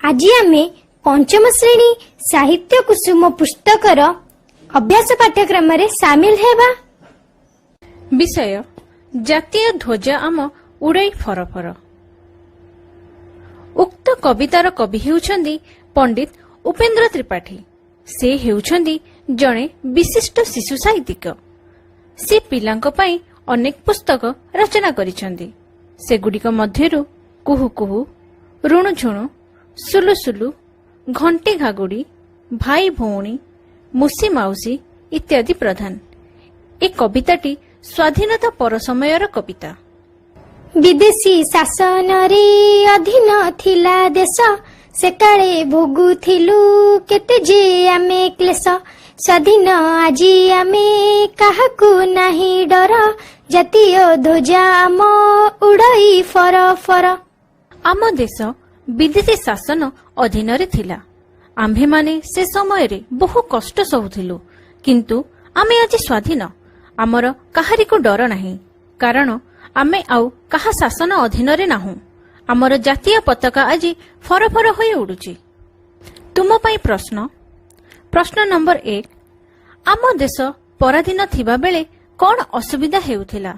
ଆଜି ଆମେ ପଞ୍ଚମ ଶ୍ରେଣୀ ସାହିତ୍ୟ କୁସୁମ ପୁସ୍ତକର ଅଭ୍ୟାସ ପାଠ୍ୟକ୍ରମରେ ସାମିଲ ହେବା। ବିଷୟ, ଜାତୀୟ ଧ୍ୱଜ ଆମ ଉଡ଼ଇ ଫର ଫର। ଉକ୍ତ କବିତାର କବି ହେଉଛନ୍ତି ପଣ୍ଡିତ ଉପେନ୍ଦ୍ର ତ୍ରିପାଠୀ। ସେ ହେଉଛନ୍ତି ଜଣେ ବିଶିଷ୍ଟ ଶିଶୁ ସାହିତ୍ୟିକ। ସେ ପିଲାଙ୍କ ପାଇଁ ଅନେକ ପୁସ୍ତକ ରଚନା କରିଛନ୍ତି। ସେଗୁଡ଼ିକ ମଧ୍ୟରୁ କୁହୁ କୁହୁ, ରୁଣୁଝୁଣୁ, ସୁଲୁ ସୁଲୁ, ଘଣ୍ଟି ଘାଗୁଡ଼ି, ଭାଇ ଭଉଣୀ, ମୁସି ମାଉସୀ ଇତ୍ୟାଦି ପ୍ରଧାନ। ଏ କବିତାଟି ସ୍ୱାଧୀନତା ପର ସମୟର କବିତା। ବିଦେଶୀ ଶାସନରେ ଅଧୀନ ଥିଲା ଦେଶ, ସେକାଳେ ଭୋଗୁଥିଲୁ କେତେ ଯେ ଆମେ କ୍ଲେଶ। ସ୍ୱାଧୀନ ଆଜି ଆମେ, କାହାକୁ ନାହିଁ ଡର, ଜାତୀୟ ଧ୍ୱଜା ଆମ ଉଡ଼ଇ ଫର ଫର। ଆମ ଦେଶ ବିଦେଶୀ ଶାସନ ଅଧୀନରେ ଥିଲା। ଆମ୍ଭେମାନେ ସେ ସମୟରେ ବହୁ କଷ୍ଟ ସହୁଥିଲୁ, କିନ୍ତୁ ଆମେ ଆଜି ସ୍ୱାଧୀନ। ଆମର କାହାରିକୁ ଡର ନାହିଁ, କାରଣ ଆମେ ଆଉ କାହା ଶାସନ ଅଧୀନରେ ନାହୁଁ। ଆମର ଜାତୀୟ ପତାକା ଆଜି ଫରଫର ହୋଇ ଉଡୁଛି। ତୁମ ପାଇଁ ପ୍ରଶ୍ନ। ପ୍ରଶ୍ନ ନମ୍ବର 1, ଆମ ଦେଶ ପରାଧୀନ ଥିବାବେଳେ କଣ ଅସୁବିଧା ହେଉଥିଲା?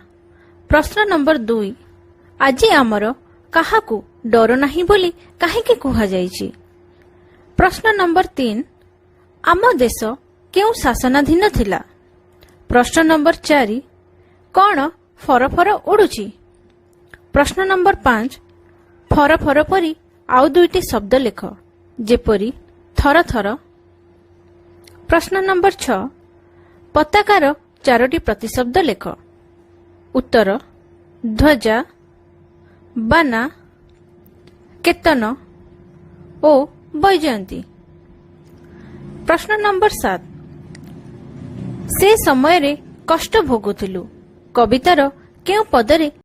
ପ୍ରଶ୍ନ ନମ୍ବର 2, ଆଜି ଆମର କାହାକୁ ଡର ନାହିଁ ବୋଲି କାହିଁକି କୁହାଯାଇଛି? ପ୍ରଶ୍ନ ନମ୍ବର 3, ଆମ ଦେଶ କେଉଁ ଶାସନାଧୀନ ଥିଲା? ପ୍ରଶ୍ନ ନମ୍ବର 4, କଣ ଫରଫର ଉଡୁଛି? ପ୍ରଶ୍ନ ନମ୍ବର 5, ଫର ଫର ପରି ଆଉ ଦୁଇଟି ଶବ୍ଦ ଲେଖ, ଯେପରି ଥର ଥର। ପ୍ରଶ୍ନ ନମ୍ବର 6, ପତାକାର ଚାରୋଟି ପ୍ରତିଶବ୍ଦ ଲେଖ। ଉତ୍ତର, ଧ୍ୱଜା, ବାନା, କେତନ ଓ ବୈଜୟନ୍ତୀ। ପ୍ରଶ୍ନ ନମ୍ବର 7, ସେ ସମୟରେ କଷ୍ଟ ଭୋଗୁଥିଲୁ କବିତାର କେଉଁ ପଦରେ